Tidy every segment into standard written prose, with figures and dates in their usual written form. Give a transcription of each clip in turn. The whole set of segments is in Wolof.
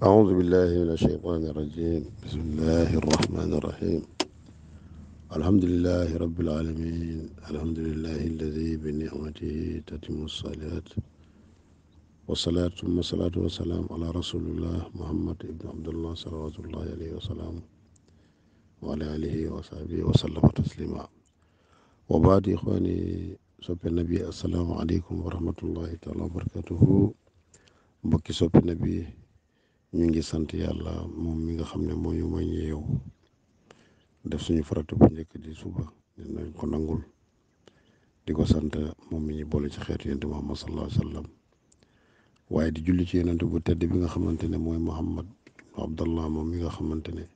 أعوذ بالله من الشيطان الرجيم. بسم الله الرحمن الرحيم. الحمد لله رب العالمين. الحمد لله الذي بنعمته تتم الصالحات، والصلاة ثم الصلاة والسلام على رسول الله محمد بن عبد الله صلوات الله عليه وسلم وعلى آله وصحبه وسلم تسليما. وبعد إخواني soppe nabi, assalaamu aleykum wa rahmatullahi taala wa barakatuhu. mbokki soppe nabi, ñu ngi sant yàlla moom mi nga xam ne moo ñu may ñu yow def suñu farata bu njëkk di suba dinañ ko nangul di ko sant moom mi ñu boole ci xeetu yonent Muhammad sallallahu alayhi wa sallam, waaye di julli ci yonent bu tedd bi nga xamante ne mooy Muhammad Abdallah, moom mi nga xamante ne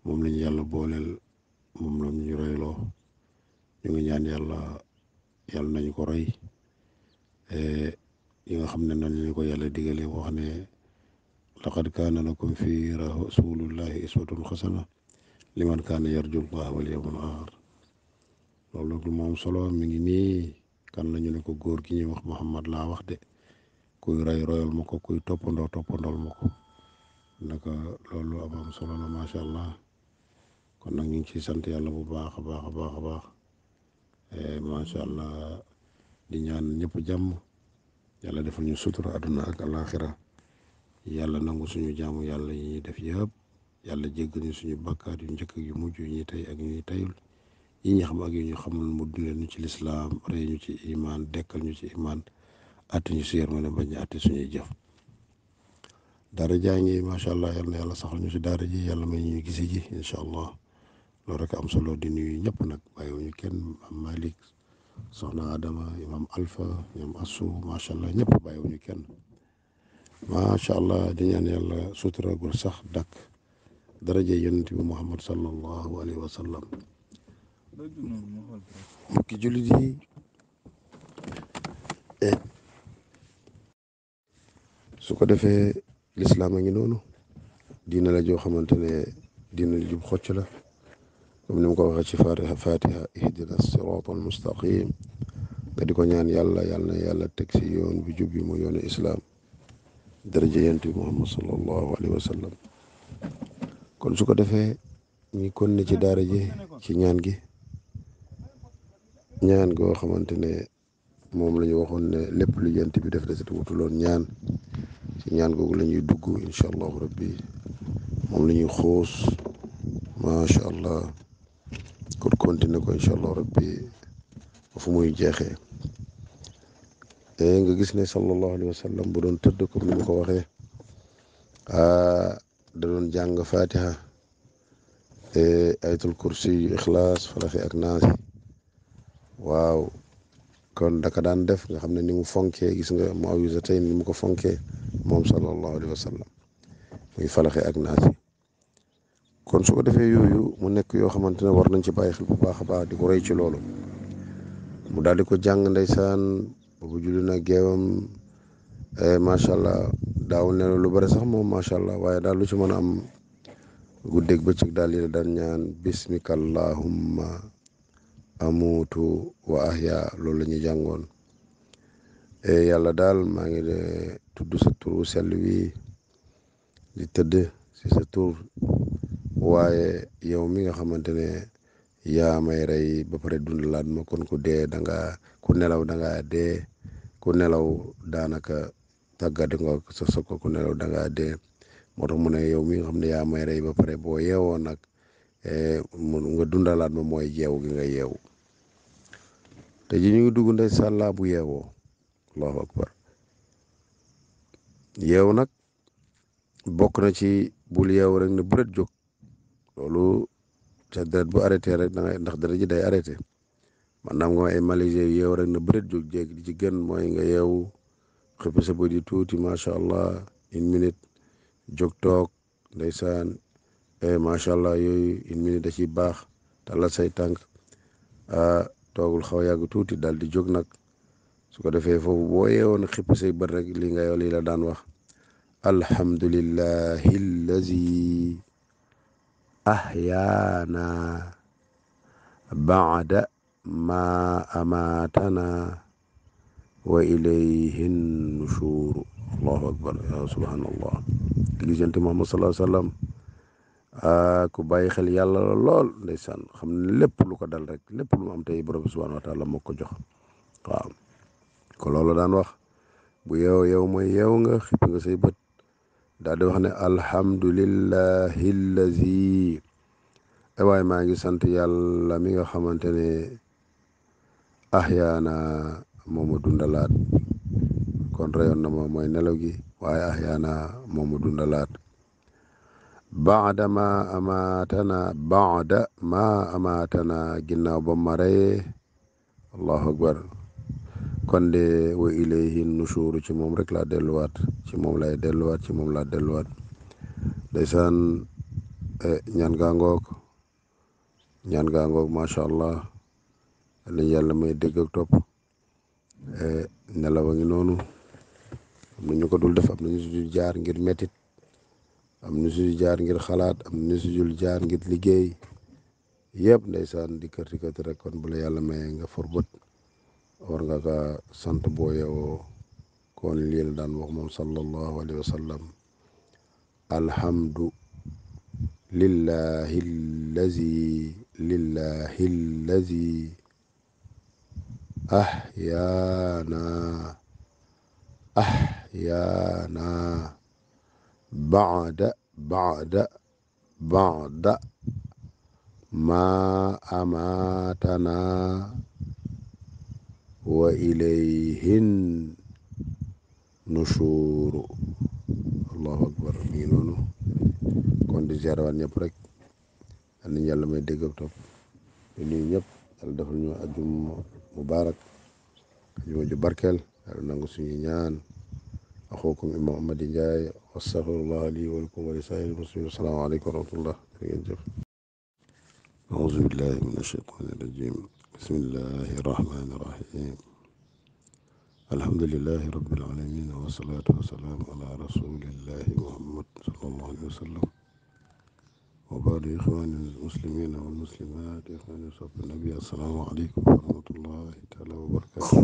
moom lañu yàlla booleel, moom la ñu royloo. ñu ngi ñaan yàlla nañu ko roy yi nga xam ne noonu lañu ko yàlla digale wax ne laqad kaana lakum fi rasulillahi iswatun xasana liman kaana yarju llaha wal yawmal aaxir. loolu lu moom solo mi ngi nii. kan la ñu ne ko góor gi ñuy wax Muhammad laa wax de, kuy royal ma ko, kuy toppandool ma ko. naka loolu am solo la macha allah. kon nag ñu ngi ciy sant yàlla bu baax a baax a baax a baax macha allah. di ñaan ñëpp jàmm, yàlla defal ñu sutura àdduna ak alaxira. yàlla nangu suñu jaamu yàlla yi ñuy def yëpp, yàlla jéggal ñu suñu bakkaat yu njëkk yu mujj yu ñuy tey ak yu ñuy teyul, yi ñu xam ak yu ñu xamul, mu dundal ñu ci lislaam, rey ñu ci imaan, dekkal ñu ci imaan, atte ñu si yërmande, bañ a atte suñuy jëf. daara jaa ngi macha allah, yal na yàlla saxal ñu si daara ji, yàlla may ñu gisi ji incha allah. loolu rek am solo. di nuyu ñëpp nag, bàyyiwuñu kenn. am Malick, soxna Adama, imam Alpha, ñoom Assou, macha allah ñëpp bàyyiwuñu kenn. macha allah di ñaan yàlla sutura gu sax dakk daraje yonent bi Muhammad sallallahu alayhi wa sallam. mbokki jullit yi, su ko defee lislaam a ngi noonu. diina la joo xamante ne diina la jub xocc la, comme ni mu ko waxee ci fatiha ihdina sirata al mustaqim. nga di ko ñaan yàlla teg si yoon bi jub bi mu yoonu islaam, daraja yonent bi Muhammad sallallahu alayhi wa sallam. kon su ko defee ñi kon ne ci daara ji ci ñaan goo xamante ne moom la ñu waxoon ne lépp lu yonent bi def desati wutuloon ñaan. ci ñaan googu la ñuy dugg incha allahu rabbi, moom la ñuy xuus macha allah. kon continuer ko incha allahu rabbi fu muy jeexee. nga gis ne sallallahu alayhi wa sallam bu doon tëdd comme ni mu ko waxee, da doon jàng fatiha, ayatul kursi, ixlaas, falaxi ak naasi. waaw kon daka daan def nga xam ne ni mu fonkee, gis nga muawwizatayn ni mu ko fonkee moom sallallahu alayhi wa sallam, muy falaxi ak naasi. kon su ko defee yooyu mu nekk yoo xamante ne war nañ ci bàyyi xel bu baax a baax, di ko roy ci loolu. mu daal di ko jàng ndeysaan boobu julli na geewam, macha allah. daawul ne lu bari sax moom macha allah, waaye daal lu ci mën a am guddeeg bëccëg daal di la daan ñaan bismika allahumma amutu wa ahya. loolu la ñuy jàngoon. yàlla daal maa ngi tudd sa tur sell wi, di tëdd si sa tur, waaye yow mi nga xamante ne yaa may rey ba pare dundalaat ma. kon ku nelaw dangaa dee, ku nelaw daanaka tàggati nga sa ko, ku nelaw dangaa dee. moo tax mu ne yow mi nga xam ne yaa may rey ba pare boo yeewoo nag nga dundalaat ma, mooy yeewu gi nga yeewu. te ji ñu ngi dugg ndey sàllaa bu yeewoo, allahu akbar. yeewu nag bokk na ci bul yeewu rek ne bëreet jóg. loolu sa deret bu arrêté rek ndax deret ji day arrêté. maanaam nga ay malaise yeewu rek ne bëreet jóg jéeg di ci gën mooy nga yeewu xëpp sa bët yi tuuti macha allah, 1 minute jóg toog ndeysaan, macha allah. yooyu 1 minute da ciy baax. talal say tànk, toogul xaw yàgg tuuti daal di jóg nag. su ko defee foofu boo yeewoo nag xëpp say bët rek lii la daan wax, alhamdulillahi allazi ahyaana baada ma amatana wa ilayhi nushur. allahu akbar, ya subhanallah. di gisante Muhammad sallallahu alayhi wa sallam ku bàyyi xel yàlla la lool ndeysaan xam ne lépp lu ko dal rek lépp lu mu am tey borom subhanahu wa taala moo ko jox waaw ko loolu daan wax bu yow mooy yeew nga xippi nga say bët daal di wax ne alhamdulillahi allazi waaye maa ngi sant yàlla mi nga xamante ne ahyaana moomu dundalaat kon reyoon na moom mooy nelaw gi waaye ahyaana moomu dundalaat baada ma amaatana ginnaaw ba ma reyee allahu akbar kon de wa ilayhi nushuru ci moom rek laa delluwaat ci moom lay delluwaat ci moom laa delluwaat ndeysaan ñaan gaa ngoog macha allah lañ yàlla may dégg ak topp nelaw a ngi noonu am na ñu ko dul def am na ñu si dul jaar ngir mettit am na si dul jaar ngir xalaat am na si dul jaar ngir liggéey yëpp ndeysaan di kërti rek kon bu la yàlla maye nga forbët war nga ka sant boo yeewoo kon lii la daan wax moom sallallahu alayhi wa sallam alhamdu lillahi allazi ahyaana ba'da ma amatana wa ilayhin nushuru allahu akbar mi ngi noonu kon di ziarawaat ñëpp rek yal nañu yàlla may dégg ak topp ñu nuyu ñëpp yàlla defal ñu ajjuma mubaarak ajjuma ju barkeel yàlla nangu suñu ñaan axukum imam Amady Ndiaye wastaghfirullah li wa lakum wa li saa'iril muslimin assalaamu aleykum wa rahmatullah ngeen jëf auzu billahi min ashaytaani rajim bismillahi rahmani rahim alhamdulillahi rabbil alamin wasalaatu wasalaamu ala rasulillahi muhammad sallallahu alayhi wa sallam wa baadu ixwaani almuslimina walmuslimat ixwaani sopp nabi assalaamu aleykum wa rahmatullahi taala wa barakatu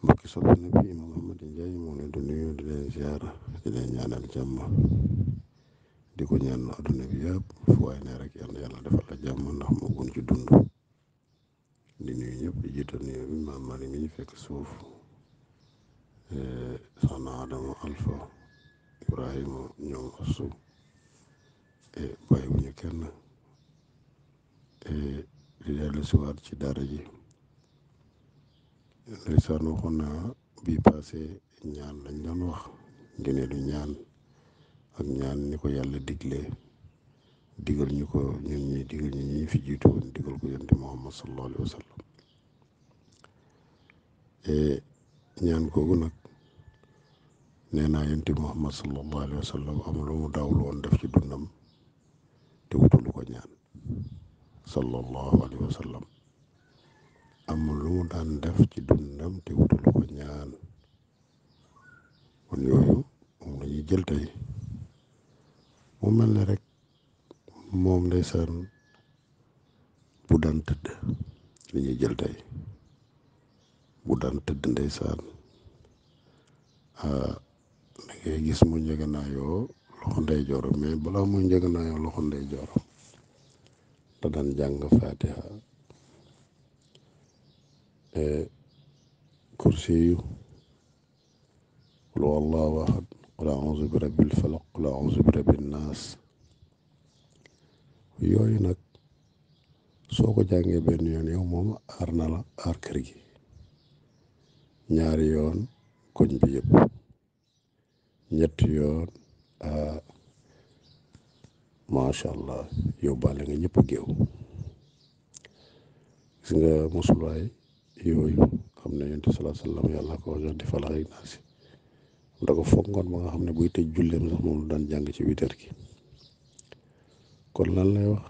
mbokki sopp nabi imam Ahmad Ndiaye moo leen di nuyu di leen ziar di leen ñaanal jàmm di ko ñaan adduna bi yëpp fu waay ne rek yàlla defal la jàmm ndax moo gën ci dund di nuyu ñëpp di jiital nuyu imaam Mali mi ñu fekk suuf soxna Adama Alpha Ibrahima ñoom asu bàyyiwuñu kenn di dellu siwaat ci daara ji ndeysaan waxoon naa bii passé ñaan lañ doon wax ngëneelu ñaan ak ñaan ni ko yàlla digal ñu ko ñun ñi digal ñi fi jiitu woon digal ko yonent Muhammad sallallahu alayhi wa sallam ñaan googu nag nee naa yonent Muhammad sallallahu alayhi wa sallam amul lu mu daawul woon def ci dundam te wutul ko ñaan sallallahu alayhi wa sallam amul lu mu daan def ci dundam te wutul ko ñaan kon yooyu moom la ñuy jël tey mu mel ne rek moom ndeysaan bu daan tëdd li ñuy jël tey bu daan tëdd ndeysaan da ngay gis mu njëganaayoo loxo ndeyjoor mais balaa muy njëganaayoo loxo ndeyjoor da daan jàng fatiha kursiyu qul huwallahu ahad qul a'udhu bi rabbil falaq qul a'udhu bi rabbin nas yooyu nag soo ko jàngee benn yoon yow moom aar na la aar kër gi ñaari yoon koñ bi yëpp ñetti yoon macha allah yóbbaale nga ñëpp géew gis nga musulaay yooyu xam ne yonent sallallahu alayhi wa sallam yàlla ko jox di falax ak naasi da ko foog ngoon ba nga xam ne buy tëj julleem sax moom daan jàng ci witar gi kon lan lay wax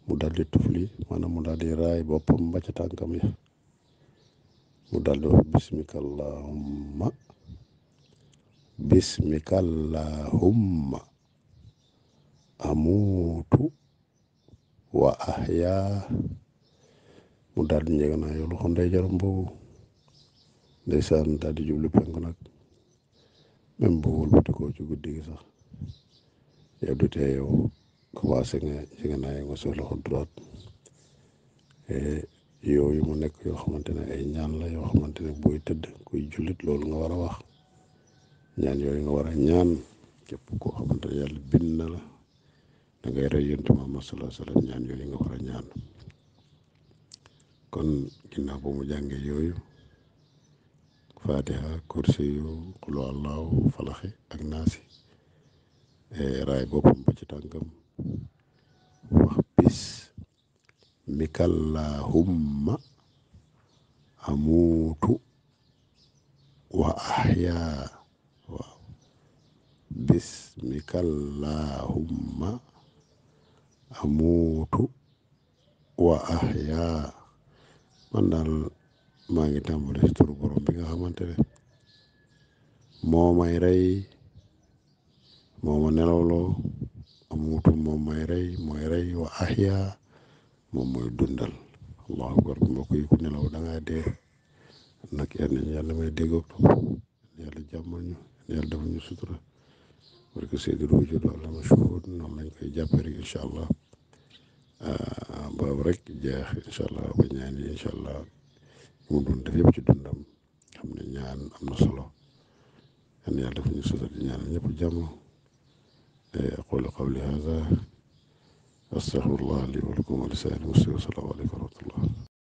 mu daal di tufli maanaam mu daal di raay boppam ba ca tànkam ya mu daal di wax bismikallahumma amuutu wa ahyaa mu daal di njëganaay yow loxo ndeyjooram boobu ndeysaan daal di jublu penku nag même bu wëlbatikoo ci guddi gi sax yow du tee yow commencé nga jege nga sa loxo droite yooyu mu nekk yoo xamante ne ay ñaan la yoo xamante ne booy tëdd kuy jullit loolu nga war a wax ñaan yooyu nga war a ñaan képp koo xamante ne yàlla bind na la da ngay rey yonent Muhammad sallallahu alayhi wa sallam ñaan yooyu nga war a ñaan kon ginnaaw ba mu jàngee yooyu fatiha kursi yu xulu allahu falaxi ak naasi raay boppam ba ci tànkam wax bis mikallahumma amuutu wa ahyaa waaw bismikallahumma amuutu wa ahyaa man daal maa ngi tàmbali si turu borom bi nga xamante ne moo may rey moo ma nelawloo amuutu moom may rey mooy rey wa ahyaa moom mooy dundal allahu akbar mbokk yi ku nelaw da ngaa dee nag yàlla may déggoog topp yàlla jàmmal ñu yàlla dafa ñu sutura parce que seydul wujud wala ma shuhud noonu lañ koy jàppee rek incha allah boobu rek jeex incha allah ba ñaan yi incha allah mu doon def yëpp ci dundam xam ne ñaan am na solo yàlla dafa ñu sutura di ñaan ñëpp jàmm aqulu qawli hada astaghfirullah li wa lakum wa li saa'iril muslimin wa salaamu aleykum wa rahmatullah